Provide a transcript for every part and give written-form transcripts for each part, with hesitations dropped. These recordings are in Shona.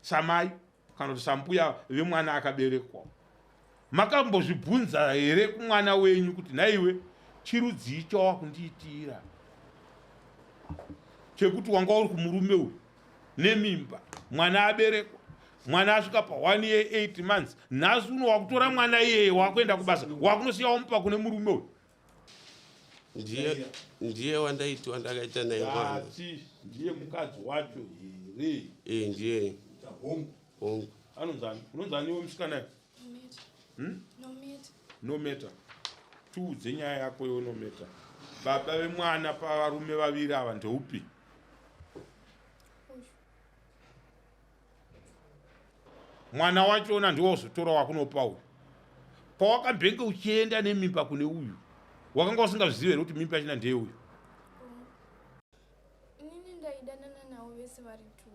Samai kana kuti sambuya vemwana akaberekwa, makambozvibvunza here kumwana wenyu kuti nhaiwe chirudzii chawakundiitira chekuti wanga uri kumurume uyu nemimba, mwana aberekwa, mwana asvika pa 1 year 8 months, nhasi uno wakutora mwana iyeye wakuenda kubasa, wakunosiya wamupa kune murume uyu? Ndiye ndiye wandaiti wandakaita naye mwana. Asi ndiye mukadzi wacho here? Eh, ndiye. Hongu. Hongu. Anonzani? Unonzani iwe musikana? Hmm? Nometa. Nometa. Tiudze nyaya yako iwe Nometa. Baba vemwana pavarume vaviri ava ndeupi? Mwana wachona ndiwo uzotora wakunopa uyu. Pawakambenge uchienda nemimba kune uyu, wakanga usingazvizivi here kuti mimba yachina ndeye uyu? Inini ndaidanana navo vese vari two.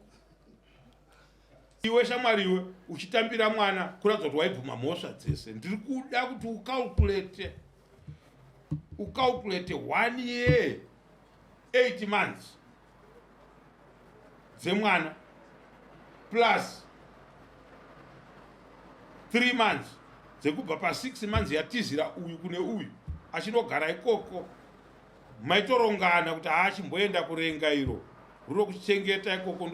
Iwe shamwari iwe uchitambira mwana kuratidza kuti waibvuma mhosva dzese. Ndiri kuda kuti ucalculate, ucalculate 1 year 8 months dzemwana plus 3 months dzekubva pa 6 months yatizira uyu kune uyu achinogara ikoko. Maitorongana kuti haachimboenda kurenga iro ruro kuchengeta ikoko,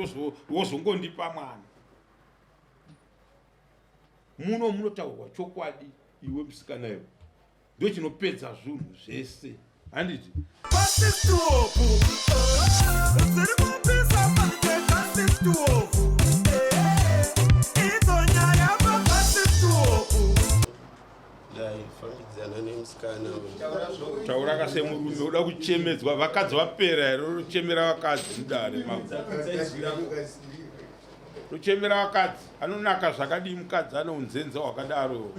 wozongondipa mwana. Muno munotaurwa chokwadi iwe musikana iwe, ndochinopedza zvinhu zvese, handiti? Ndaifambidzana nemusikana. Taura kasemurume uda kuchemedzwa, vakadzi vapera here? Unochemera vakadzi mudare mako, unochemera vakadzi. Anonaka zvakadii mukadzi ane unzenza hwakadaro?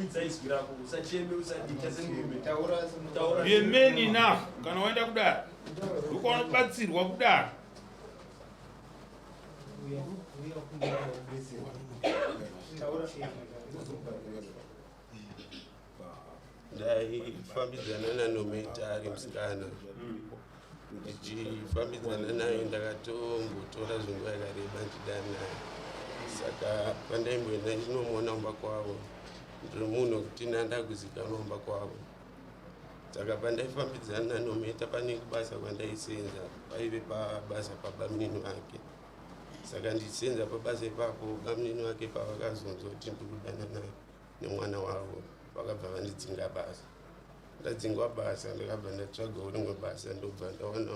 You're man enough. Kana waenda kudare ndokaunobatsirwa kudare. Ndaifambidzana naNometa ari musikana. Ndichifambidzana naye ndakatombotora zvinguva yakareba ndichidana naye. Saka pandaimboenda ndinomuona kumba kwavo, ndiri munhu wekuti ndandakuzikanwa kumba kwavo. Saka pandaifambidzana naNometa pane kubasa kwandaisenza, paive pabasa pabamunini vake. Saka ndichisenza pabasa ipapo, bamunini vake pavakazonzwa kuti ndiri kudanana nemwana wavo, vakabva vandidzinga basa. Ndadzingwa basa, ndakabva ndatsvagawo rimwe basa, ndobva ndawana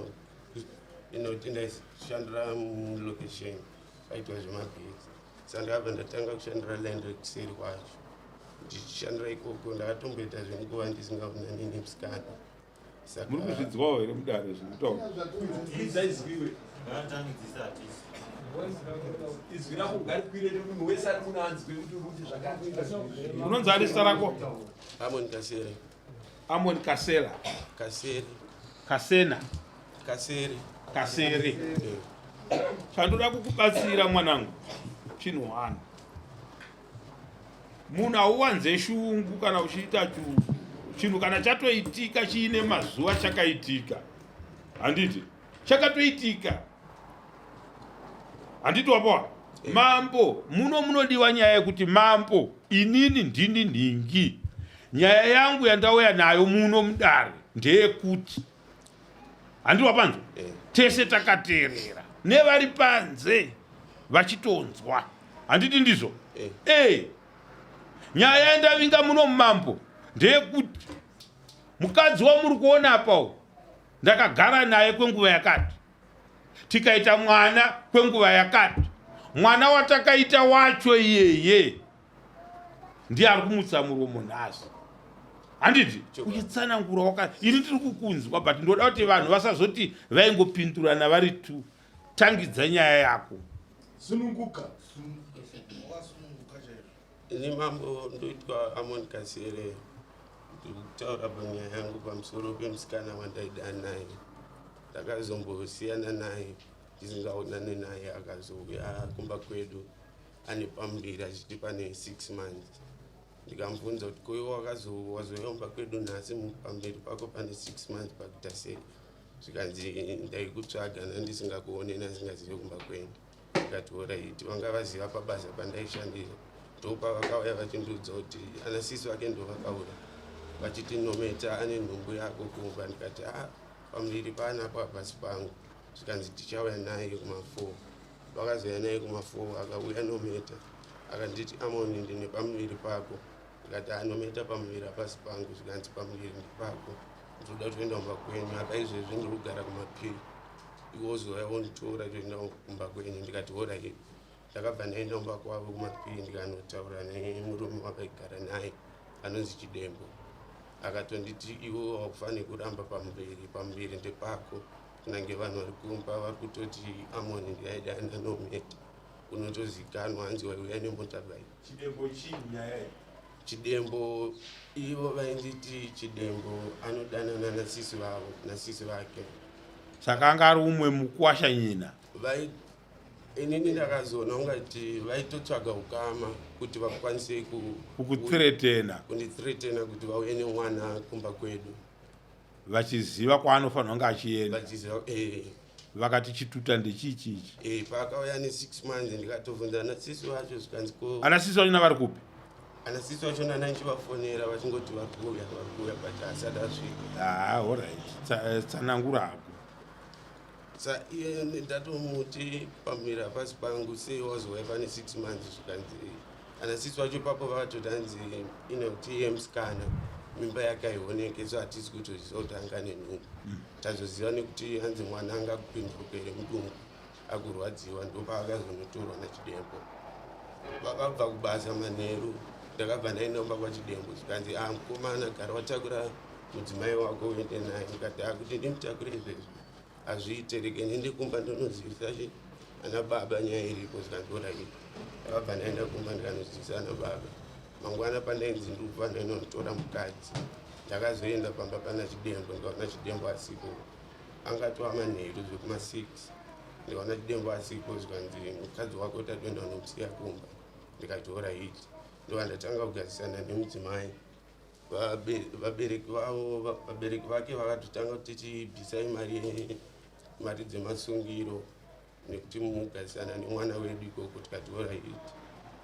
inoti ndaishandira mulocation paitwa zvemagetsi. Saka ndakabva ndatanga kushandira line rekuseri kwacho. Ndichishandira ikoko ndakatomboita zvenguva ndisingaonani nemusikana. Muri kuzvidzwawo here mudare zviri kutaura? Unonzi ani zita rako? Amon Kasere. Amon Kasela. Kasere. Kasena. Kasere. Kasere. Chandoda kukubatsira mwanangu chinhu one. Munhu hauwanze shungu kana uchiita chinhu kana chatoitika chiine mazuva chakaitika, handiti? Chakatoitika, handiti? Wapoa mambo, muno munodiwa nyaya yekuti mambo, inini ndini nhingi, nyaya yangu yandauya nayo muno mudare ndeyekuti, handiti? Wapanzwa? Tese takateerera nevari panze vachitonzwa, handiti ndizvo? Eh. Nyaya yandavinga muno mambo ndeyekuti mukadzi wamuri kuona apa uyu ndakagara naye kwenguva yakati, tikaita mwana kwenguva yakati. Mwana watakaita wacho iyeye ndiye ari kumutsa muromo nhasi, handiti? Uchitsanangura waka ini ndiri kukunzwa, but ndoda kuti vanhu vasazoti vaingopindurana vari tu. Tangidza nyaya yako. Sununguka. Ini mambo ndoitwa Amon Kasere. Ndiri kutaura panyaya yangu pamusoro pemusikana wandaida naye. Ndakazombosiyana naye ndisingaonane naye, akazouya kumba kwedu ane pamuviri achiti pane 6 months. Ndikamubvunza kuti koiwe wazouya kumba kwedu nhasi pamberi pako pane 6 months pakuita sei? Zvikanzi ndaikutsvaga nandisingakuone, nandisingazive kumba kwenyu. Ndikati alright. Vanga vaziva pabasa pandaishandira, ndopavakauya vachindiudza kuti ana sisi vake ndovakaura vachiti Nometa ane nhumbu yako kumba. Ndikati a, pamuviri paanapo hapasi pangu. Zvikanzi tichauya naye kuma4. Vakazouya naye kuma4. Akauya Nometa akanditi, "Amoni, ndine pamuviri pako." Ndikati, "Anometa, pamuviri hapasi pangu." Zvikanzi, "Pamuviri ndepako, ndinoda kutoenda kumba kwenyu. Apa izvezvi ndiri kugara kumapiri, iwe wozouya wonditora toenda kumba kwenyu." Ndikati alright. Ndakabva ndaenda kumba kwavo kumapiri, ndikanotaura nemurume wavaigara naye anonzi Chidembo. Akatonditi, "Iwe wakufanira kuramba pamuviri, pamuviri ndepako. Kunange vanhu vari kumba vari kutoti Amoni ndiaidana Nometa, unotozikanwa, hanzi waiuya nemotorbike." Chidembo chii nyaya iyi? Chidembo, ivo vainditi Chidembo anodanana nasisi vavo, nasisi vake. Saka anga ari umwe mukuwasha nyina? Vai, inini ndakazoona ungati vaitotsvaga ukama kuti vakwanise Kukuthreatena. Kundithreatena kuti vauye nemwana kumba kwedu. Vachiziva kwaanofanira kunge achienda. Vachiziva. Vakati chituta ndechichichi. Paakauya ne6 months, ndikatobvunza anasisi vacho, zvikanzi ko Ana sisi vachona vari kupi? Anasisi vachona nandichivafonera vachingoti vari kuuya, vari kuuya, but asati asvika. Ah, alright. Tsanangura hako. Sa iye ndatomuti pamuviri hapasi pangu, sei wazouya pane 6 months? Zvikanzi anasisi vacho ipapo vakatoti hanzi inekuti iye musikana mimba yake haioneke, so hatisi kutoziva kuti anga nenhumbu. Tazoziva nekuti hanzi mwana anga kupinduruka here mudumbu, akurwadziwa, ndopaakazonotorwa naChidembo. Vakabva kubasa manheru, ndakabva ndaenda kumba kwaChidembo. Zvikanzi, "A, mukomana, gara watakura mudzimai wako uende naye." Ndikati, "A, kuti ndimutakure izvezvi hazviite, rege ndiende kumba ndonozivisa chi ana baba nyaya iripo." Zvikanzi alright. Ndakabva ndaenda kumba ndikanozivisa ana baba. Mangwana pandainzi ndikubva ndainonotora mukadzi, ndakazoenda pamba pana Chidembo, ndikaona Chidembo asipo. Angatova manheru zvekuma6, ndikaona Chidembo asipo. Zvikanzi, "Mukadzi wako tatoenda unomusiya kumba." Ndikati alright. Ndobva ndatanga kugarisana nemudzimai. Vabereki vavo, vabereki vake vakatotanga kuti tibvisai mari dzemasungiro nekuti mugarisana nemwana wedu ikoko. Tikati alright.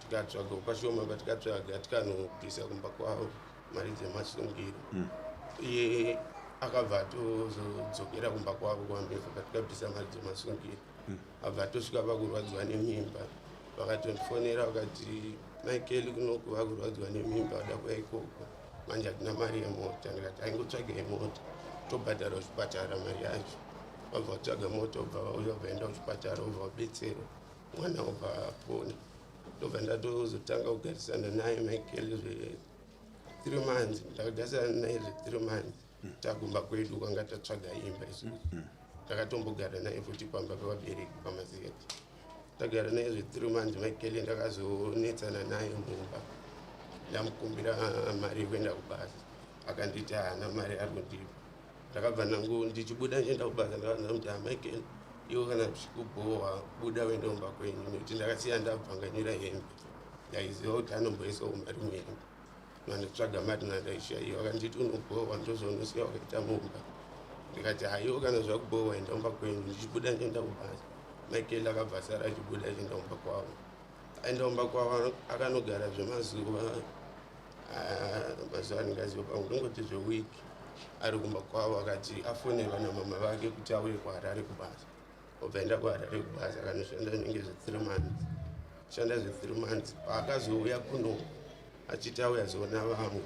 Tikatsvaga pashoma patikatsvaga, tikanobvisa kumba kwavo mari dzemasungiro. Iye akabva atozodzokera kumba kwavo kwambeva patikabvisa mari dzemasungiro. Abva atosvika pakurwadziwa nemimba. Vakatondifonera vakati, "Michael kunoku vakurwadziwa nemimba, vada kuya ikoko, manje hatina mari yemota." Ndikati, "Aingotsvagai mota, tobhadhara kuchipatara mari yacho." Vabva vatsvaga mota, ubva vauya, vaenda kuchipatara, ubva vabetserwa, mwana ubva apona. Ndobva ndatozotanga kugarisana naye Michael zve3 months. Ndakagarisana naye zve3 months, tagumba kwedu kwanga tatsvaga imba isusu. Takatombogara naye futi pamba pevabereki pamazeti. Tagara naye zve3 months Michael, ndakazonetsana naye mumba. Ndamukumbira mari yekuenda kubasa, akanditi haana mari ari kundipa. Ndakabva nangu ndichibuda ndichienda kubasa, ndakaanza kuti, "Michael, iwe kana zvichikubhohwa, buda uende kumba kwenyu," nekuti ndakasiya ndabvanganyira hembe. Ndaiziva kuti anomboisawo mari muhembe, mandotsvaga mari nandaishaiwa. Akanditi, "Unobhohwa, ndozvaunosiya wakaita mumba." Ndikati, "Haiwo, kana zvakubhohwa, enda kumba kwenyu." Ndichibuda ndichienda kubasa, Michael akabva asara achibuda achienda kumba kwavo. Aenda kumba kwavo, akanogara zvemazuva, mazuva andingaziva, pamwe ndongoti zvewiki ari kumba kwavo. Akati afonerwa namama vake kuti auye kuHarare kubasa. Obva enda kuHarare kubasa, akanoshanda zvinenge zve3 months. Shanda zve3 months, paakazouya kuno achiti auya zoona vamwe,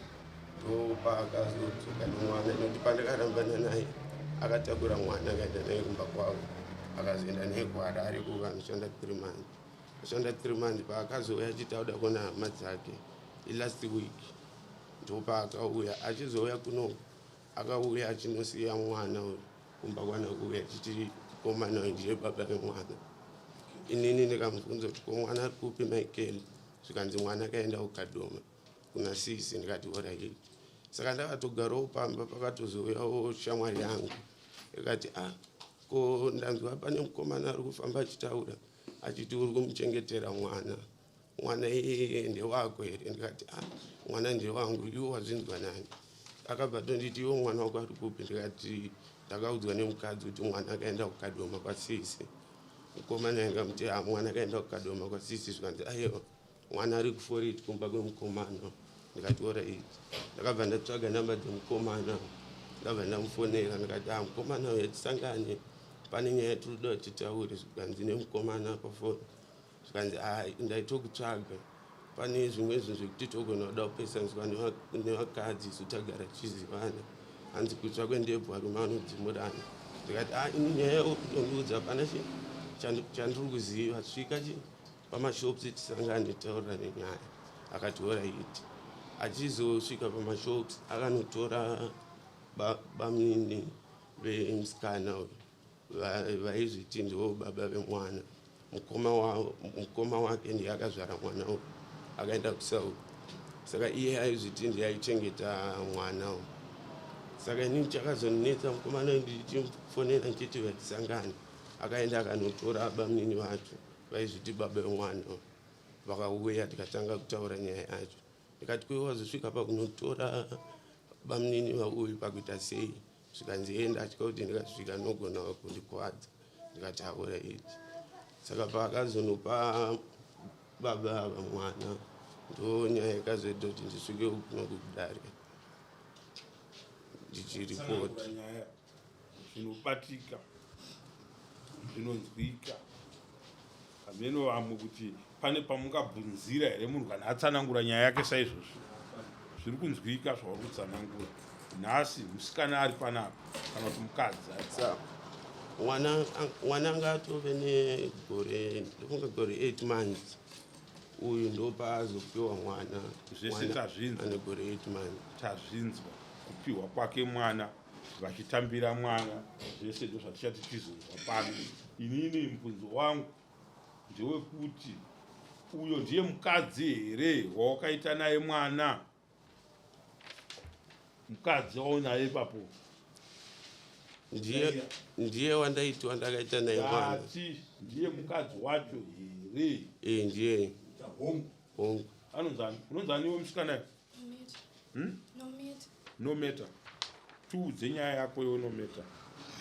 ndopaakazodzoka nemwana, nekuti pandakarambana naye akatakura mwana akaenda naye kumba kwavo. Akazoenda naye kuHarare kuvanoshanda 3 months. Ashanda 3 months, paakazouya achiti auda kuona hama dzake ilast week, ndopaakauya. Achizouya kuno, akauya achinosiya mwana uyu kumba kwana kuuya achiti komana uyu ndiye baba vemwana. Inini ndikamubvunza kuti, "Ko mwana ari kupi, Michael?" Zvikanzi mwana akaenda kuKadoma kuna sisi. Ndikati alright. Saka ndakatogarawo pamba. Pakatozouyawo shamwari yangu ikati, "Ah, ko ndanzwa pane mukomana ari kufamba achitaura achiti uri kumuchengetera mwana, mwana iyeye ndewako here?" Ndikati, "Ah, mwana ndewangu, iwe wazvinzwa nani?" Akabva tonditi, "Iwe mwana wako ari kupi?" Ndikati, "Ndakaudzwa nemukadzi kuti mwana akaenda kuKadoma kwasisi." Mukomana ainga muti ah, mwana akaenda kukadoma kwasisi zvikanzi aiwa mwana ari kuforiti kumba kwemukomana. Ndikati orit. Ndakabva ndatsvaga namba dzemukomana, ndabva ndamufonera ndikati ah, mukomana uya tisangane, pane nyaya yatiri kuda kuti titaure. Zvikanzi nemukomana pafoni, zvikanzi ah, ndaitokutsvaga, pane zvimwe zvinhu zvekuti togona kuda kupesaniswa nevakadzi, isu tagara tichizivana, hanzi kutsva kwendebvu varume vanodzimurana. Ndikati ah, ini nyaya yakutondiudza hapana chandiri kuziva, svika chi pamashops tisangane taurirane nyaya. Akati horaiti. Achizosvika pamashops akanotora bamunini vemusikana uyu vaizviti ndivo baba vemwana. Mukoma wake ndiye akazvara mwana uyu, akaenda kuSouth, saka iye aizviti ndiye aichengeta mwana uyu. Saka inini chakazondinetsa, mukomana uyu ndichimufonera ndichiti vatisangane, akaenda akanotora bamunini vacho vaizviti baba vemwana, vakauya tikatanga kutaura nyaya yacho. Ndikati kuiwe wazosvika pakunotora bamunini vauyu pakuita sei? Zvikanzi iye ndatya kuti ndikasvika ndinogona kundikwadza. Ndikati haura iti. Saka paakazonopa baba ava mwana, ndo nyaya yakazoita kuti ndisvike kuno kudare ndichiripota nyaya. Zvinobatika, zvinonzwika. Hameno vamwe kuti pane pamungabvunzira here munhu kana atsanangura nyaya yake saizvozvo. Zviri kunzwika zvauri kutsanangura nhasi. Musikana ari panapa kana kuti mukadzi ari panapa? Mwana anga atove negore, ndofunga gore 8 months. Uyu ndopaazopiwa mwana. Zvese tazvinzwa. Ane gore 8 months. Tazvinzwa kupiwa kwake mwana, vachitambira mwana, zvese ndo zvatichati tizonzwa pano. Inini mubvunzo wangu ndewekuti uyo ndiye mukadzi here wawakaita naye mwana? Mukadzi waunaye ipapo ndiye wandaiti wandakaita naye mwana. Ati ndiye mukadzi wacho here? Eh, ndiye. Hongu. Hongu. Anonzani? Unonzani iwe musikana? Nometa. Nometa. Tiudze nyaya yako iwe Nometa.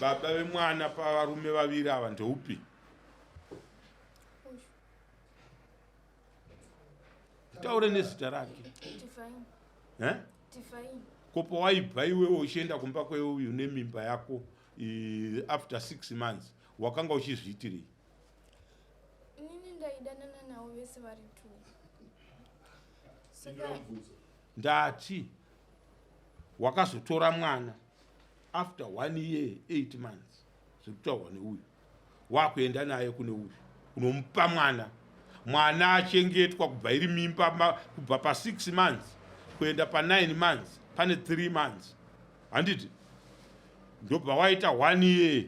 Baba vemwana pavarume vaviri ava ndeupi? Taure nezita rake. Divine. Eh? Divine. Ko pawaibva iwewe uchienda kumba kweuyu nemimba yako after 6 months wakanga uchizviitirei? Inini ndaidanana navo vese vari 2. Saka ndati wakazotora mwana after 1 year 8 months zvekutaurwa neuyu, wakuenda naye kune uyu unomupa mwana, mwana achengetwa kubva iri mimba kubva pa6 months kuenda pa9 months, pane 3 months, handiti? Ndobva waita 1 year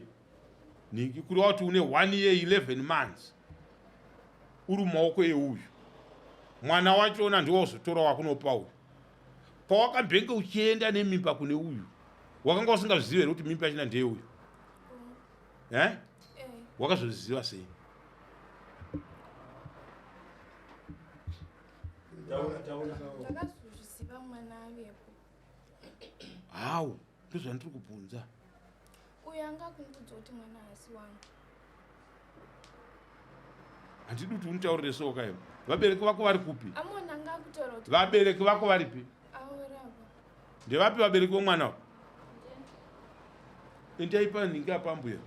ningi, kureva kuti une 1 year 11 months uri mumaoko euyu. Mwana wachona ndiwo uzotora wakunopa uyu. Pawakambenge uchienda nemimba kune uyu, wakanga usingazvizivi here kuti mimba yachina ndeyeuyu? Eh? Wakazozviziva sei? Ndakazozviziva mwana avepo. How? Ndozvandiri kubvunza. Uyo anga akundiudza kuti mwana haasi wangu. Handidi kuti unitaurire soka iwe. Vabereki vako vari kupi? Amona anga akutaura kuti Vabereki vako varipi? Aorapa. Ndevapi vabereki vomwana uyu? Endai panhingi apa mbuya.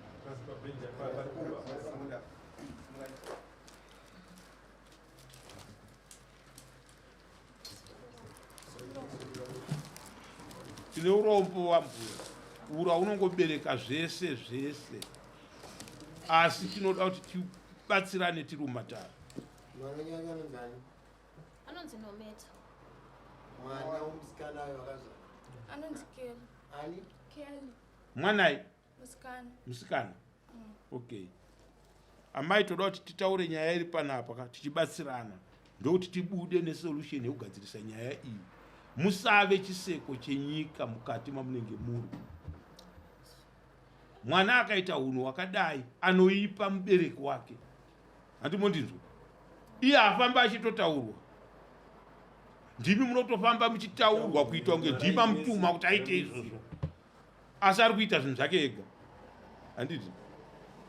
Tine urombo wambuya. Ura unongobereka zvese zvese. Asi tinoda kuti tibatsirane tiri mumatare. Anonzi Nometa. Mwana wemusikana uyo akazvara. Anonzi Kelly. Ani? Kelly. Mwanai? Musikana. Musikana. Okay. Amai, toda kuti titaure nyaya iri panapa ka tichibatsirana, ndokuti tibude nesolution yekugadzirisa nyaya iyi. Musave chiseko chenyika mukati mamunenge muri. Mwana akaita unhu hwakadai anoipa mubereki wake. Handimondinzwa. Iye afamba achitotaurwa. Ndimi munotofamba muchitaurwa kuita kunge ndima mutuma kuti aite izvozvo. Asi ari kuita zvinhu zvake ega. Handiti?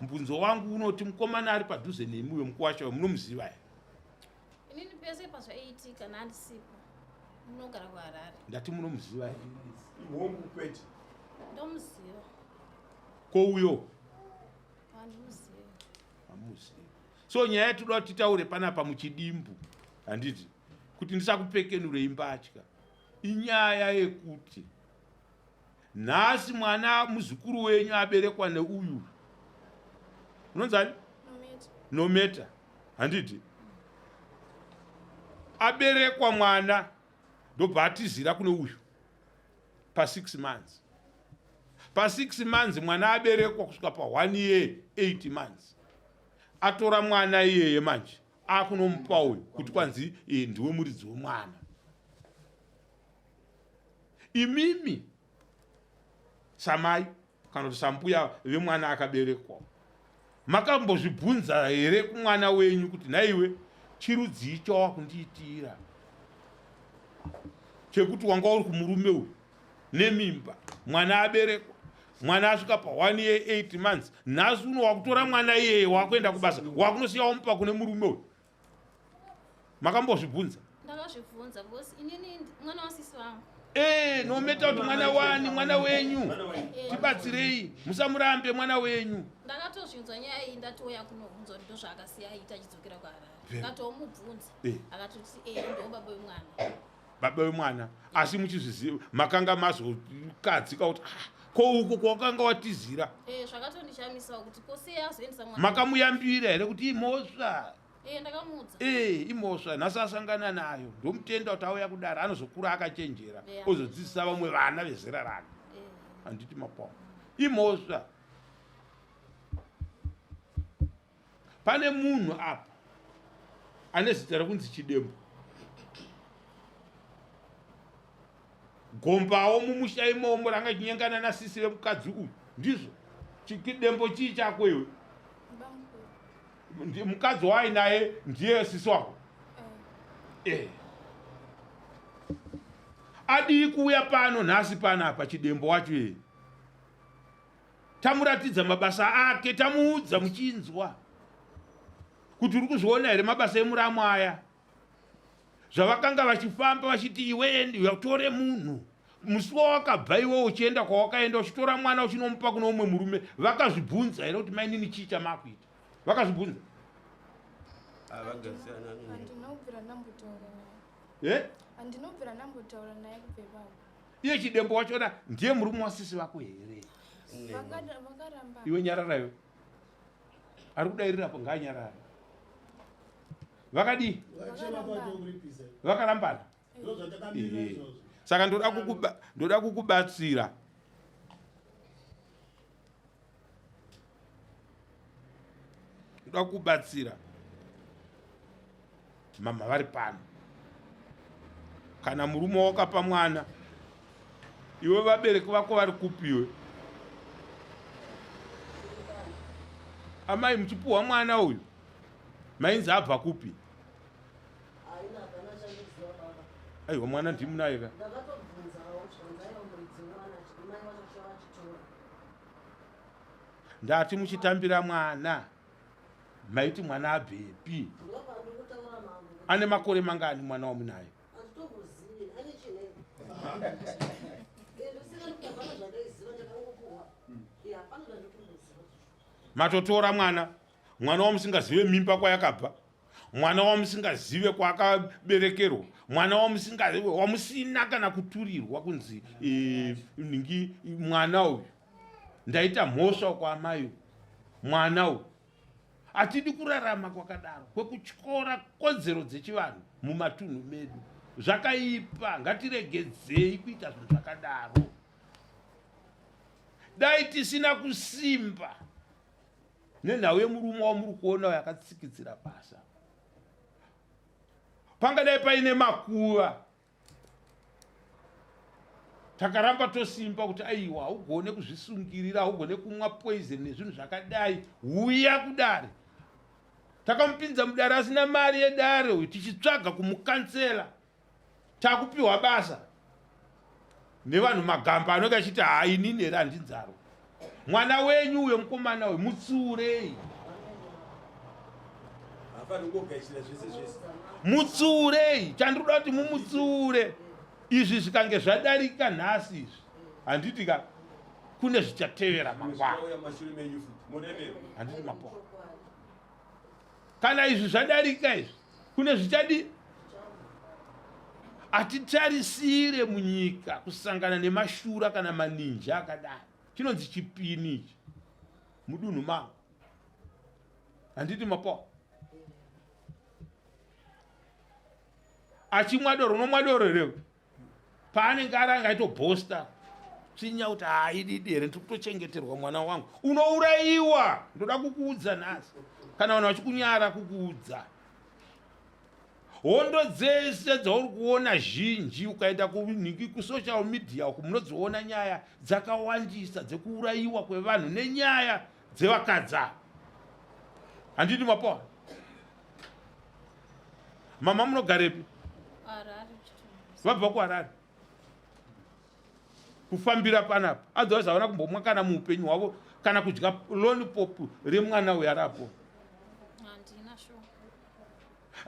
Mubvunzo wangu unoti mukomana ari padhuze nemi uyo mukuwasha uyo munomuziva here? Inini pese pazvaiitika nandisipo munogara kuHarare. Ndati munomuziva here? Hongu kwete. Ndomuziva. Ko uyo? Handimuzivi. Hamuzivi. So nyaya yatinoda kuti titaure panapa muchidimbu handiti kuti ndisakupekenurei mbatya inyaya yekuti Nhasi mwana muzukuru wenyu aberekwa neuyu unonzani Nometa, handiti aberekwa mwana ndobva atizira kune uyu pa6 months pa6 months mwana aberekwa kusvika pa1 year 8 months atora mwana iyeye manje akunomupa uyu kuti kwanzi eh, ndiwe muridzi wemwana Imimi samai kana kuti sambuya vemwana akaberekwa makambozvibvunza here kumwana wenyu kuti nhaiwe chirudzii chawakundiitira chekuti wanga uri kumurume uyu nemimba mwana aberekwa mwana asvika pa one year 8 months nhasi uno wakutora mwana iyeye wakuenda kubasa wakunosiya wamupa kune murume uyu Makambozvibvunza? Ndakazvibvunza because inini mwana wasisi vangu. Eh, no matter kuti mwana wani, mwana wenyu. Eh. Tibatsirei, musamurambe mwana wenyu. Ndakatozvinzwa nyaya iyi ndatouya kunobvunza kuti ndozvaakasiya aita achidzokera kuHarare. Ndakatomubvunza. Eh. Akatoti eh ndo baba wemwana. Baba wemwana. Asi muchizviziva makanga mazokadzika kuti ah, ko uko kwakanga watizira. Eh, zvakatondishamisawo kuti ko sei azoendesa mwana. Makamuyambira here kuti imhosva? Eh, ndakamuudza. Eh, imhosva nhasi asangana nayo ndomutenda kuti auya kudare anozokura akachenjera yeah. ozodzidzisa vamwe vana vezera rake handiti yeah. Mapawo imhosva pane munhu apa ane zita rekunzi Chidembo Gombawo mumusha imomo ranga chinyengana nasisi vemukadzi uyu ndizvo chidembo chii chako iwe mukadzi waainaye ndiye sisi wako eh. eh. Adii kuuya pano nhasi panapa Chidembo wacho iye tamuratidza mabasa ake tamuudza muchinzwa kuti uri kuzviona here mabasa emuramu aya zvavakanga vachifamba vachiti iwe tore munhu musi wawakabva iwe uchienda kwawakaenda uchitora mwana uchinomupa kune umwe murume vakazvibvunza here kuti mainini chii chamakuita vakazvibvunza iye Chidembo wachona ndiye murume wasisi vako here iwe nyarara iwe ari kudairira apo ngaanyarara vakadii vakarambana saka ndoda kukubatsira ndoda kukubatsira mama vari pano kana murume wakapa mwana iwe vabereki vako vari kupiwe amai muchipuhwa mwana uyu mainzi abva kupi aiwa mwana ndimunaye ka ndati muchitambira mwana maiti mwana abvepi ane makore mangani mwana wamunaye matotora mwana mwana wamusingazive mimba kwayakabva mwana wamusingazive kwaakaberekerwa mwana wamusina kana kuturirwa kunzi e, nhingi mwana uyu ndaita mhosva kwaamai mwana uyu hatidi kurarama kwakadaro kwekutyora kodzero dzechivanhu mumatunhu medu zvakaipa ngatiregedzei kuita zvinhu zvakadaro dai tisina kusimba nenhau yemurume wamuri kuona uyo akatsikitsira basa pangadai paine makuva takaramba tosimba kuti aiwa haugone kuzvisungirira haugone kumwa poison nezvinhu zvakadai huya kudare takamupinza mudare asina mari yedare uyu tichitsvaga kumukansela takupiwa basa nevanhu magamba anenge achiti hainini here handinzaro Mwana wenyu uyo mukomana uyu mutsiurei. Mutsiurei, chandinoda kuti mumutsiure. Izvi zvikange zvadarika nhasi izvi, handiti ka kune zvichatevera mangwana. Handiti mapo. Kana izvi zvadarika izvi, kune zvichadi hatitarisire munyika kusangana nemashura kana maninja akadai. Chinonzi chipini ichi mudunhu mangu. Handiti mapo. Achimwa doro, unomwa doro here? Paanenge ari anga aitobhosta tsvinya kuti haididi here, ndiri kutochengeterwa mwana wangu. Unourayiwa, ndoda kukuudza nhasi, kana vanhu vachikunyara kukuudza. Hondo dzese dzauri kuona zhinji, ukaenda kunhingi kusocial media uku, munodziona nyaya dzakawandisa dzekuurayiwa kwevanhu nenyaya dzevakadzi ava. Handiti mapoa? Mama munogarepi? Vabva kuHarare kufambira panapa, otherwise havana kumbomwa kana muupenyu hwavo kana kudya lollipop remwana uyu arapo.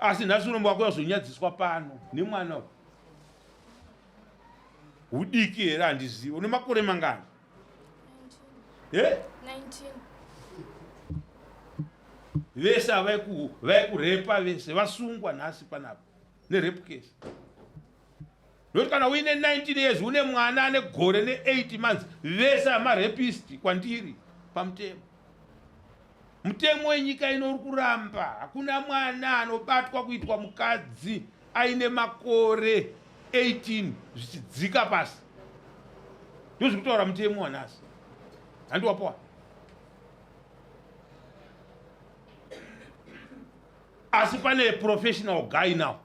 Asi nhasi unombo wako yazonyadziswa pano nemwana uyu. Hudiki here? Handizivi. Une makore mangani? 19. Vese avaikurepa vese vasungwa nhasi panapa nerape case. Nokuti kana uine 19 years une mwana ane gore ne8 months, vese amarapist kwandiri pamutemo. Mutemo wenyika ino uri kuramba, hakuna mwana anobatwa kuitwa mukadzi aine makore 18 zvichidzika pasi. Ndozviri kutaura mutemo wanhasi. Handiwapowa. Asi pane professional guy now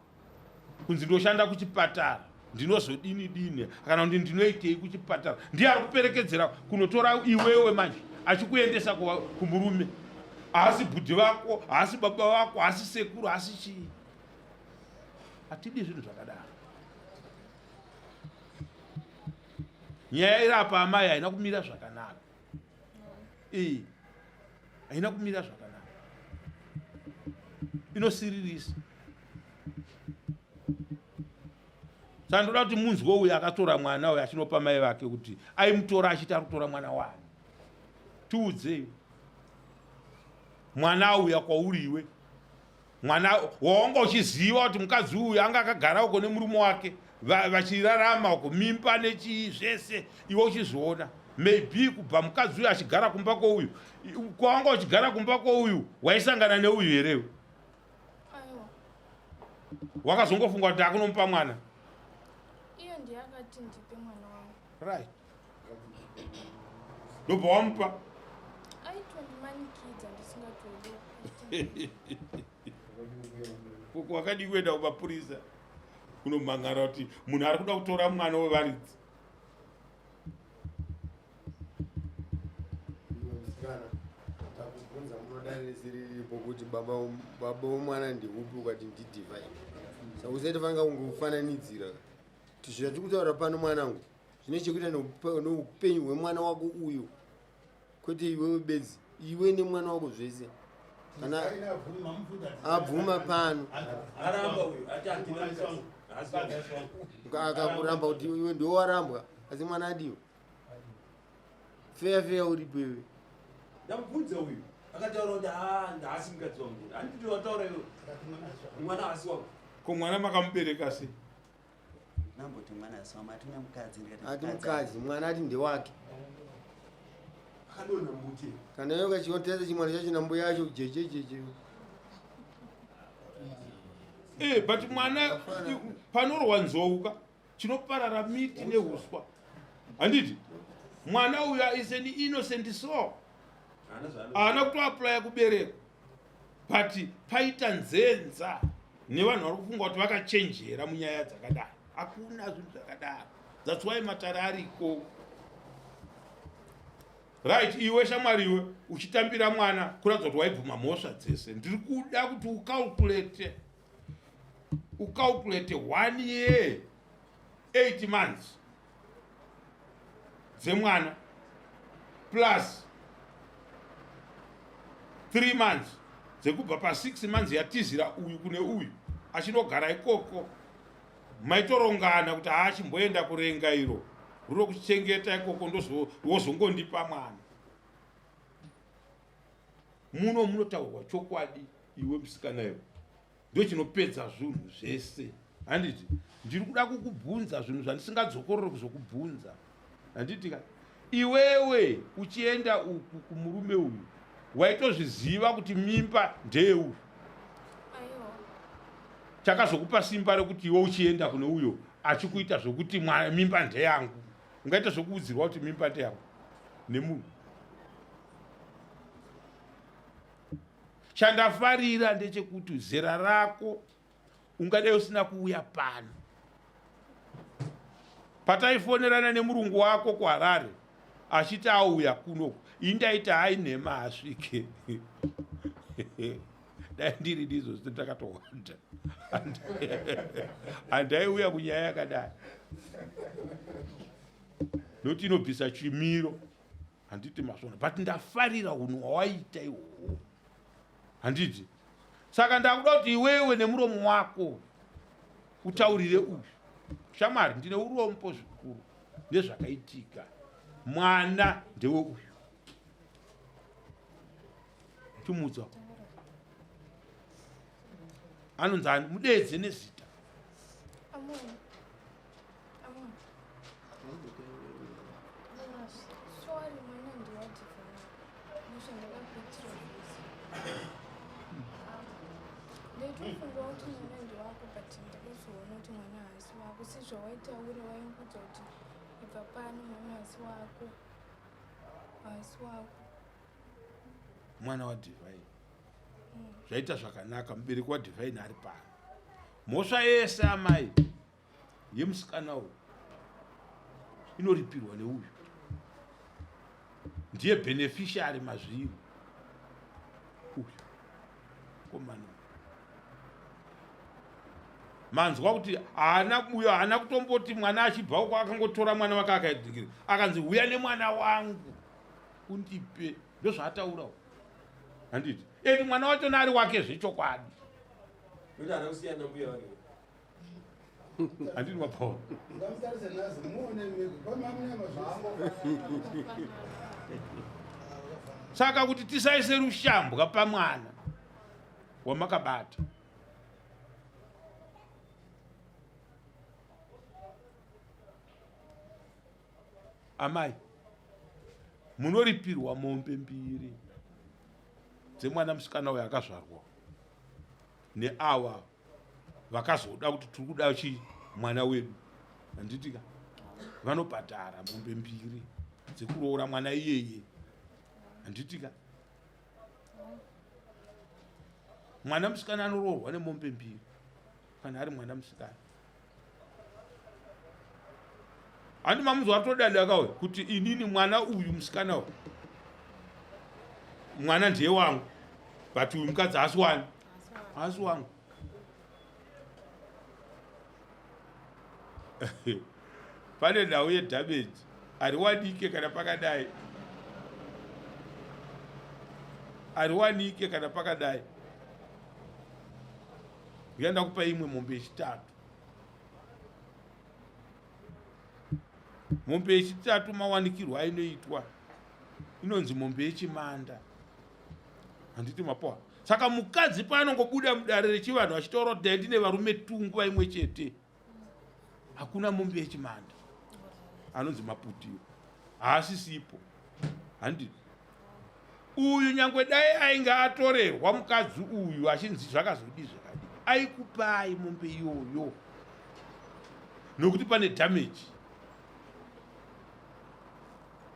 kunzi ndoshanda kuchipatara, ndinozodini dini kana kuti ndinoitei kuchipatara, ndiye ari kuperekedzera kunotora iwewe manje achikuendesa kumurume. Haasi bhudhi vako, haasi baba vako, haasi sekuru, haasi chii. Hatidi zvinhu zvakadaro. Nyaya iri apa amai haina kumira zvakanaka. Haina kumira zvakanaka, inosiririsa. Saka ndoda kuti munzwe uyu akatora mwana uyu achinopa mai vake kuti aimutora achiti ari kutora mwana wani. Tiudzei, mwana auya kwauri iwe, mwana wawanga uchiziva kuti mukadzi uyu anga akagara uko nemurume wake vachirarama uko, mimba nechii zvese iwe uchizviona. Maybe kubva mukadzi uyu achigara kumba kwouyu, kwawanga uchigara kumba kwouyu, waisangana neuyu here? Wakazongofunga kuti akunomupa mwana? Iye ndiye akati ndipe mwana wangu. Right. Ndobva wamupa? Aitondimanikidza ndisingatodi. Koko wakadii kuenda kumapurisa kunomhan'ara kuti munhu ari kuda kutora mwana wevaridzi? Musikana, takubvunza munodare rese riripo kuti baba womwana ndeupi, ukati ndiDivine. Saka usati fanira kungofananidzira kuti zvatiri kutaura pano mwanangu zvine chekuita neupenyu hwemwana wako uyu, kwete iwewe bedzi, iwe nemwana wako zvese. Kana abvuma pano akakuramba kuti iwe ndiwe warambwa, asi mwana adiwa. Feya feya uripo iwe. Ndamubvunza uyu akataura kuti haasi mukadzi wangu. Handiti wataura iwe mwana haasi wangu. Ko mwana makamubereka sei? Namboti mwana haasi wangu, atine mukadzi, ndikati ati mukadzi, mwana ati ndewake. Akadonha muti. Kana iwe ukachiotarisa chimwana chacho nambuya yacho jejejeje. But mwana panorwa nzou ka chinoparara miti neuswa. Handiti mwana uyu is an innocent soul, haana kutoaplya kuberekwa, but paita nzenza nevanhu vari kufunga kuti vakachenjera munyaya dzakadaro. Hakuna zvinhu zvakadaro. That's why matare ariko. Right, iwe shamwari, iwe uchitambira mwana kuratidza kuti waibvuma mhosva dzese. Ndiri kuda kuti ucalculate 1 year 8 months dzemwana. Plus 3 months dzekubva pa 6 months yatizira uyu kune uyu achinogara ikoko maitorongana kuti haachimboenda kurenga iro rinokuchengeta ikoko wozongondipa mwana. Muno munotaurwa chokwadi iwe musikana iwe ndochinopedza zvinhu zvese handiti ndiri kuda kukubvunza zvinhu zvandisingadzokorore kuzokubvunza handiti ka iwewe uchienda uku kumurume uyu waitozviziva kuti mimba ndeyeuyu chakazokupa simba rekuti iwe uchienda kune uyo achikuita zvekuti mimba ndeyangu ungaita zvekuudzirwa kuti mimba ndeyangu nemunhu Chandafarira ndechekuti zera rako ungadai usina kuuya pano. Pataifonerana nemurungu wako kuHarare achiti auya kunoku, ini ndaiti hai nhema asvike. Dai ndiri ndizvo zvino takatowanda. Handaiuya kunyaya yakadai. Nokuti inobvisa chimiro. Handiti mazvona but ndafarira hunhu hwawaita ihwohwo. Handiti? Saka ndakuda kuti iwewe nemuromo wako utaurire uyu. Shamwari ndine urombo zvikuru nezvakaitika. Mwana ndewe uyu. Chimuudza. Anonzi ani? Mudeedze nezita. Amoni. Ndaitofunga kuti mwana ndewako but ndakazoona kuti mwana haasi wako sezvawaitaura waingoudza kuti ibva pano mwana haasi wako haasi wako mwana wadivine zvaita zvakanaka mubereki wadivine ari pano mhosva yese amai yemusikana uyu inoripirwa neuyu ndiye beneficiary mazviri uyu komana manzwa kuti haana uyo haana kutomboti mwana achibva uko akangotora mwana wake akaidikira akanzi huya nemwana wangu undipe ndozvaataura handiti and mwana wachona ari wake zvechokwadi handiti mapaul saka kuti tisaise rushambwa pamwana wamakabata amai munoripirwa mombe mbiri dzemwana musikana uyo akazvarwa neawa vakazoda kuti tiri kuda chi mwana wedu handitika vanobhadhara mombe mbiri dzekuroora mwana iyeye handitika mwana musikana anoroorwa nemombe mbiri kana ari mwana musikana handi mamunzwa atodada kawe kuti inini mwana uyu musikana uyu mwana ndiye wangu but uyu mukadzi haasi wani haasi wangu pane nhau yedamage hariwanike kana pakadai hariwanike kana pakadai uya ndakupa imwe mombe yechitatu mombe yechitatu mawanikirwo ainoitwa inonzi mombe yechimanda handiti mapoa saka mukadzi paanongobuda mudare rechivanhu achitaura kuti dai ndine varume tu nguva imwe chete hakuna mombe yechimanda anonzi maputiro haasisipo handiti uyu nyangwe dai ainge atorerwa mukadzi uyu achinzi zvakazodii zvakadii aikupai mombe iyoyo nokuti pane damage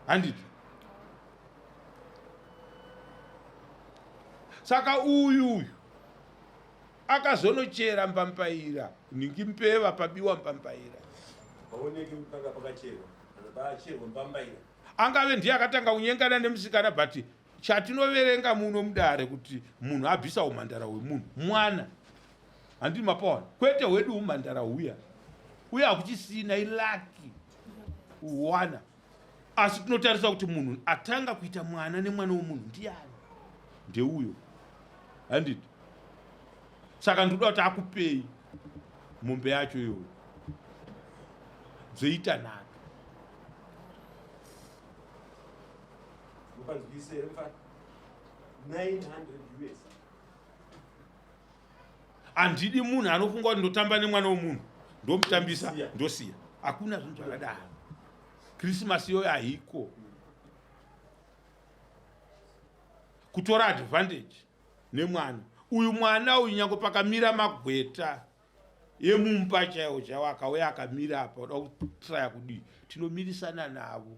handiti saka uyu uyu akazonochera mbambaira nhingi mbeva pabiwa mbambaira paoneke kuti panga pakacherwa kana pacherwa mbambaira angave ndiye akatanga kunyengana nemusikana but chatinoverenga muno mudare kuti munhu abvisa umhandara hwemunhu mwana handii mapawana kwete hwedu umhandara huya uye hakuchisina ilaki uwana. Asi tinotarisa kuti munhu atanga kuita mwana nemwana womunhu ndiani? Ndeuyo. Handiti? Saka ndinoda kuti akupei mombe yacho iyoyo. Dzoita nhaka. Upanzwise here mfana? 900 US. Handidi munhu anofunga kuti ndotamba nemwana womunhu ndomutambisa ndosiya. Hakuna zvinhu zvakadaro. Christmas iyoyo haiko. Kutora advantage nemwana uyu. Mwana uyu nyange pakamira magweta emumba chaiwo chaiwo akauya akamira apa uda kutraya kudii, tinomirisana navo.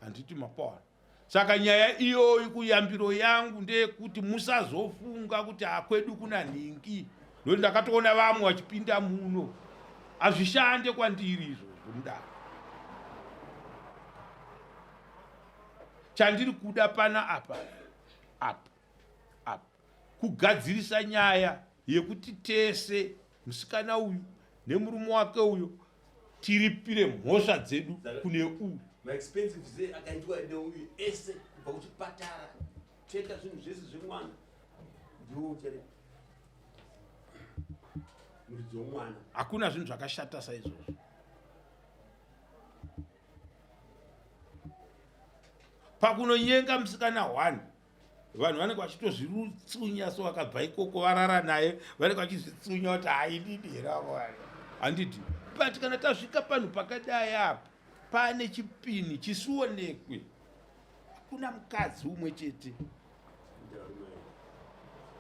Handiti mapawana? Saka nyaya iyoyi kuyambiro yangu ndeyekuti musazofunga kuti hakwedu kuna nhingi, nokuti ndakatoona vamwe vachipinda muno. Hazvishande kwandiri izvozvo mudaro. Chandiri kuda pana apa apa apa kugadzirisa nyaya yekuti tese musikana uyu nemurume wake uyo tiripire mhosva dzedu kune uyu. Maexpensives akaitwa neuyu ese kubva kuchipatara, teta zvinhu zvese zvemwana ndiwo uchare muridzi womwana. Hakuna zvinhu zvakashata saizvozvo. Pakunonyenga musikana one, vanhu vanenge vachitozvirutsunya, so vakabva ikoko varara naye vanenge vachizvitsunya kuti haididi here avo vari, handiti? But kana tasvika panhu pakadai apa, pane chipini chisionekwe, hakuna mukadzi umwe chete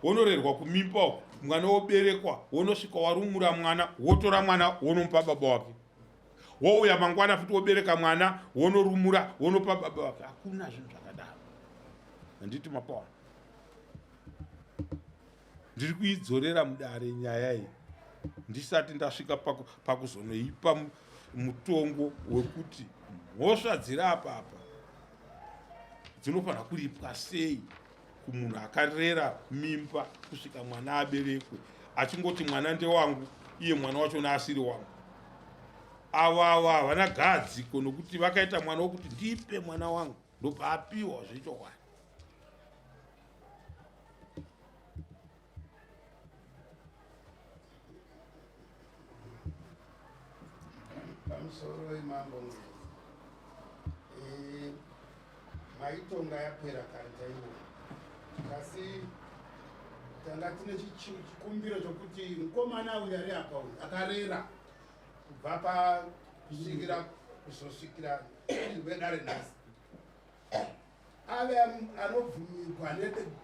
wonorerwa kumimba uko, mwana woberekwa, wonosvika warumura mwana, wotora mwana wonomupa baba wake, wouya mangwana futi wobereka mwana, wonorumura, wonopa baba wake. Hakuna zvinhu zvakadaro, handiti mapaona? Ndiri kuidzorera mudare nyaya iyi ndisati ndasvika pakuzonoipa mutongo wekuti mhosva dziri apa apa dzinofanira kuripwa sei kumunhu akarera mimba kusvika mwana aberekwe, achingoti mwana ndewangu, iye mwana wachona asiri wangu. Avo avo havana gadziko, nokuti vakaita mwana wokuti ndipe mwana wangu, ndobva apiwa zvechokwadi. Pamusoro imambo, maitonga yapera kare chaiwo, asi tanga tine chikumbiro chokuti mukomana uyu ari apa uyu akarera kubva pakusvikira kuzosvikira wedare nhasi ave anobvumigwa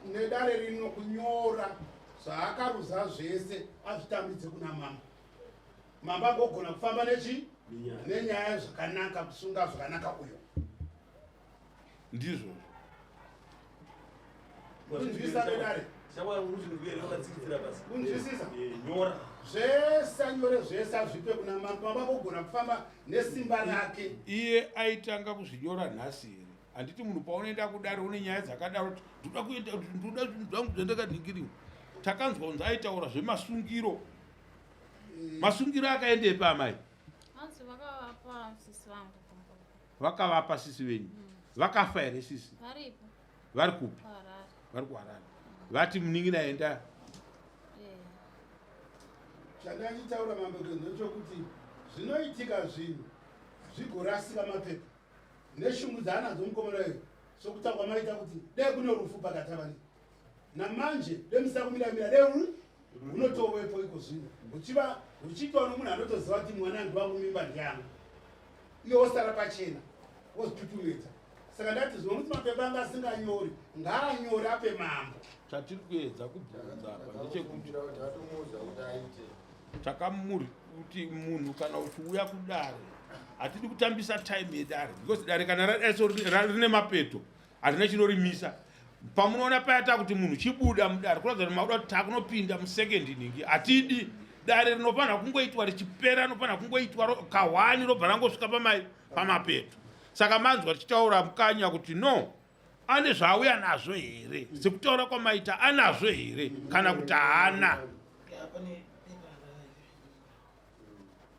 nedare rino kunyora zvaakaruza zvese, azvitambidze kuna mambo. Mambo agogona kufamba nechi nenyaya zvakanaka, kusunga zvakanaka uyo. Ndizvo. Kunzwisisa nedare, kunzwisisa zvese, anyore zvese, azvipe kuna mambo. Mambo agogona kufamba nesimba rake. Iye aitanga kuzvinyora nhasi here? Handiti munhu paunoenda kudare une nyaya dzakadaro, ndoda kuenda, ndoda zvinhu zvangu zvandakanhingiriwa. Takanzwa kunzi aitaura zvemasungiro. Masungiro akaendepi, amai? Hanzi vakavapa sisi vangu kumba. Vakavapa sisi venyu? Vakafa here sisi? Varipo. Vari kupi? Kuharare. Vari kuHarare. Vati munin'ina enda. Chandachitaura, mambo, ndechokuti zvinoitika zvinhu zvigorasika mapepa neshungu dzaanadzo mukomana uyu, sokutaura maita kuti dai kune rufu pakati avani namanje demusina kumiramira, dai runotovepo iko zvino, uchiva uchiitwa nomunhu anotoziva kuti mwana ndiwangu, mimba ndiyangu, iye wosara pachena wozvitutumidza. Saka ndati zvino kuti mapepa anga asinganyori, ngaanyore ape mambo. Chatiri kuedza kubvunza apa ndechekuti kuti atomuudza kuti aite takamuri kuti munhu kana uchiuya kudare, hatidi kutambisa time yedare, because dare kana radai rine mapeto, harina chinorimisa. Pamunoona paya takuti munhu chibuda mudare, kuratidza kuti makuda kuti takunopinda musecond ningi. Hatidi. Dare rinofanira kungoitwa richipera, rinofanira kungoitwa kahwani, robva rangosvika pamai pamapeto. Saka manzwa tichitaura mukanya kuti no, ane zvaauya nazvo here? Sekutaura kwamaita, anazvo here kana kuti haana?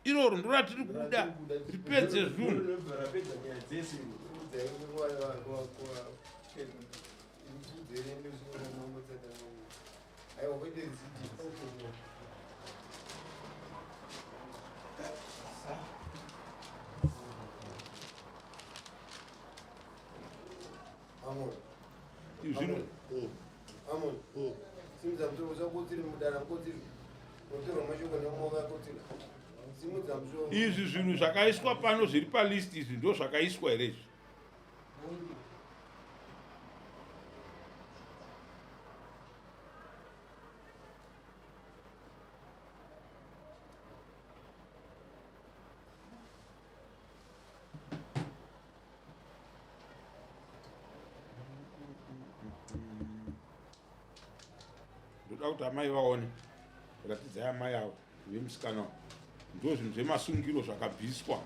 Iroro ndoratiri kuda ripedze zvinhu. Rapedza nyaya dzese. Zvino Amon, simudza musoro usakotsiri mudara kotsiri unotorwa mashoko nemoka kotsiri simudza musoro. Izvi zvinhu zvakaiswa pano zviri palist izvi ndo zvakaiswa here izvi? Ndoda kuti amai vaone, ratidzai amai avo vemusikana ndo zvinhu zvemasungiro zvakabviswa.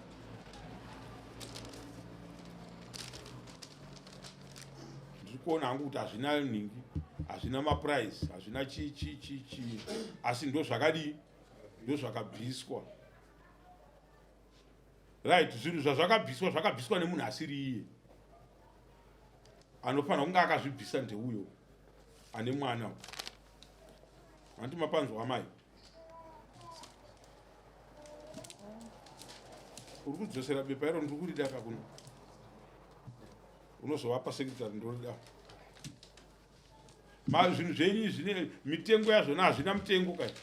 Ndiri kuona hangu kuti hazvina nhingi, hazvina maprice, hazvina chii chii chii chii, asi ndo zvakadii, ndo zvakabviswa. Right, zvinhu zvazvakabviswa zvakabviswa nemunhu asiri iye. Anofanira kunge akazvibvisa ndeuyo ane mwana. Hanti mapanzwa amai? Uri kudzosera bepa iro, ndiri kurida ka kuno. Unozovapa secretary, ndorida. Ma zvinhu zvenyu zvine mitengo yazvona, hazvina mutengo kai.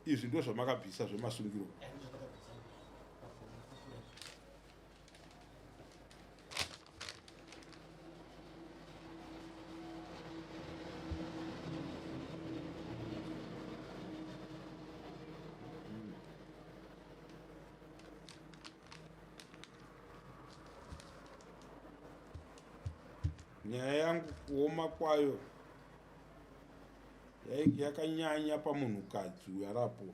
Izvi ndo zvamakabvisa zvemasungiro. Nyaya yangu kuoma kwayo yainge yakanyanya pamunhukadzi uyu arapo,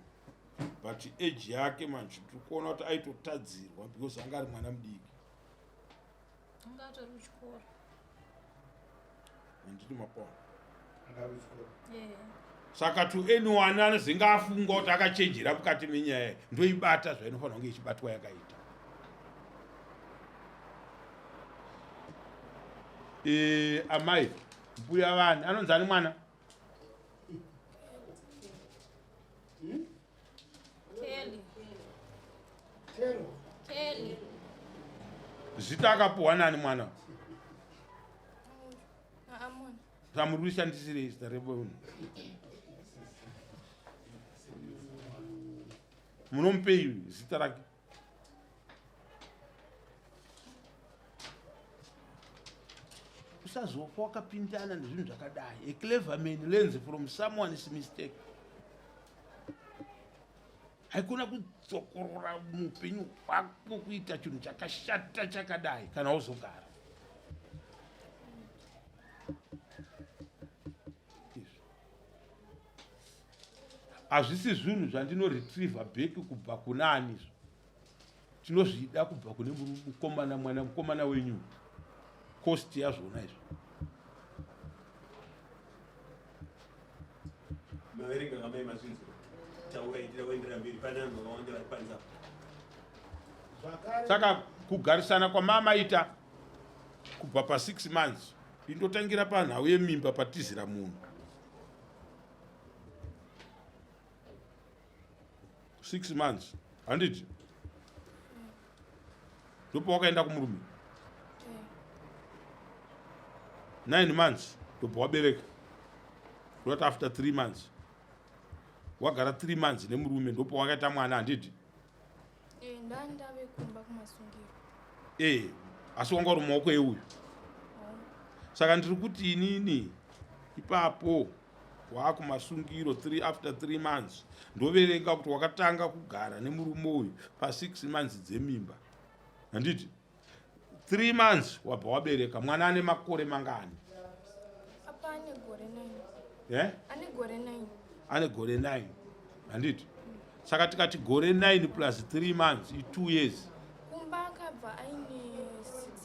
but age yake manje tiri kuona kuti aitotadzirwa because anga ari mwana mudiki. Anga atori kuchikoro. Handiti mapona? Anga ari kuchikoro. Yeah. Saka to anyone anozenge afunga kuti akachenjera mukati menyaya, ndoibata zvainofanira kunge ichibatwa yakaita. Amai mbuya vani anonzi ani mwana? Kelly. Kelly. Zita akapuhwa nani mwana? Amon. Samuri kurishandisirei zita remunhu? Munomupei zita rake? Usazofa wakapindana nezvinhu zvakadai. A clever man learns from someone's mistake. Haikona kudzokorora muupenyu hwako kuita chinhu chakashata chakadai kana wozogara. Izvi hazvisi zvinhu zvandinoretriever back kubva kuna ani izvo. Tinozvida kubva kune mukomana, mwana mukomana wenyu. Cost yazvona izvo. Maverenga kamai mazvinzwa. Taura itira kuendera mberi, pane vanhu vakawanda vari panze apa. Saka kugarisana kwamamaita kubva pa 6 months indotangira panhau yemimba patizira munhu. 6 months handiti? Ndopa wakaenda kumurume 9 months, ndobva wabereka. Not after 3 months, wagara 3 months nemurume, ndopa wakaita mwana, handiti? Ndandave kumba kumasungiro. Asi wanga uri mumaoko euyu. Saka ndiri kuti inini ipapo waakumasungiro 3 after 3 months, ndoverenga kuti wakatanga kugara nemurume uyu pa 6 months dzemimba, handiti? 3 months wabva wabereka mwana. Ane makore mangani? Apa ane gore 9. Eh? Ane gore 9. Ane gore 9, handiti? Saka tikati gore 9 plus 3 months i2 years. Kumba akabva aine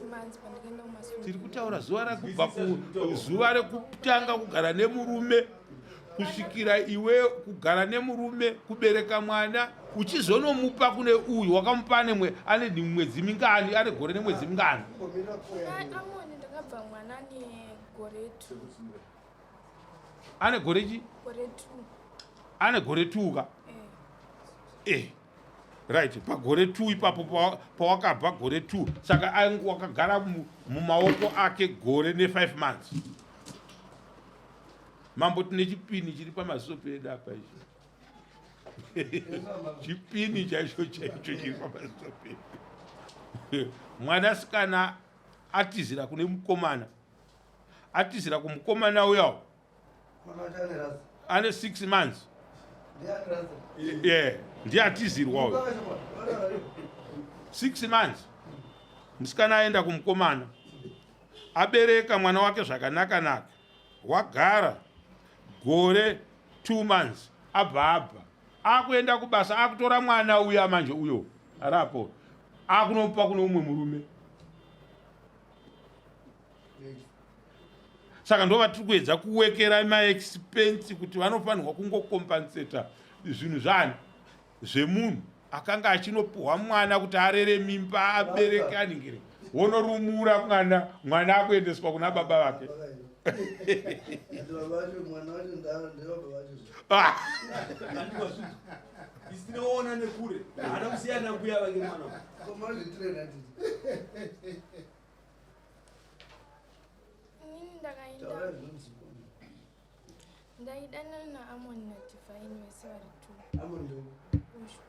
6 months pandakaenda kumasoro. Tiri kutaura zuva rakubva kuzuva rekutanga kugara nemurume kusvikira iwe kugara nemurume, kubereka mwana, uchizonomupa kune uyu wakamupa ane ane mwedzi mingani, ane gore nemwedzi mingani? Amoni ndakabva mwana ane gore 2. Ane gore chi? Gore 2. Ane gore 2 ka? Eh. Right, pagore 2 ipapo pawakabva gore 2, saka wakagara mumaoko ake gore ne5 months. Mambo, tine chipini chiri pamaziso pedu apa ichi. Chipini chaicho chaicho chiri pamaziso pedu. Mwanasikana atizira kune mukomana. Atizira kumukomana uyawo. Ane 6 months. Yeah, ndiye atizirwa uyo. 6 months. Musikana aenda kumukomana. Abereka mwana wake zvakanaka-naka. Wagara gore 2 months, abva abva akuenda kubasa, akutora mwana uya manje uyo arapo, akunomupa kune umwe murume. Saka ndo vatiri kuedza kuwekera maexpense kuti vanofanirwa kungokompanseta zvinhu zvani zvemunhu akanga achinopuhwa mwana kuti arere mimba, abereke, aningire, wonorumura mwana, mwana akuendeswa kuna baba vake. Ah! Isinoona nekure haana kusiyana mbuya vake mwana. Inini ndakaenda, ndaidanana naAmon naDivine vese vari two. Ushu.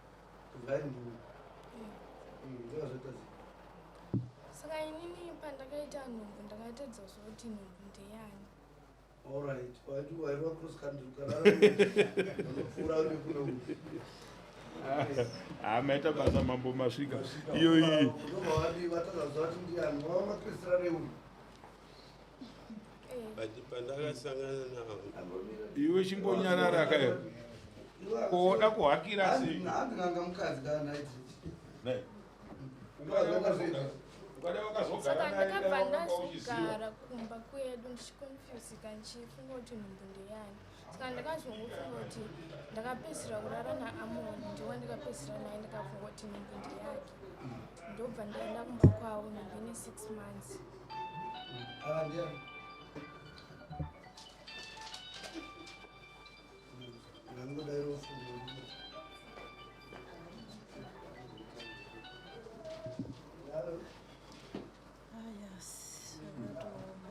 Saka inini pandakaita nhumbu ndakatadza kuti nhumbu ndeyani. Alright, waiti wairwa cross country ukarara unopfuura nekune. Ha, maita basa mambo, masvika iyo iyi. Ndobva wadi vatadza kuziva kuti ndiani wava makristu reuyu. But pandakasangana navo Iwe chimbonyarara kayo, koda kuhakira sei? Handinanga mukadzi kana naiti. Nei. Ungada wakazogara Saka naye, ndakabva dai wanga uchiziva. ndazogara kumba kwedu ndichikonfusika, ndichifunga kuti nhumbu ndeyani. Saka ndakazongofunga kuti ndakapedzisira kurara naAmon, ndiwo ndakapedzisira naye, ndikafunga kuti nhumbu ndeyake. Ndobva ndaenda kumba kwavo nhumbu ine 6 months. Ava ndiani? Ngangodairo fungo. Ah, yes. Zvakatooma.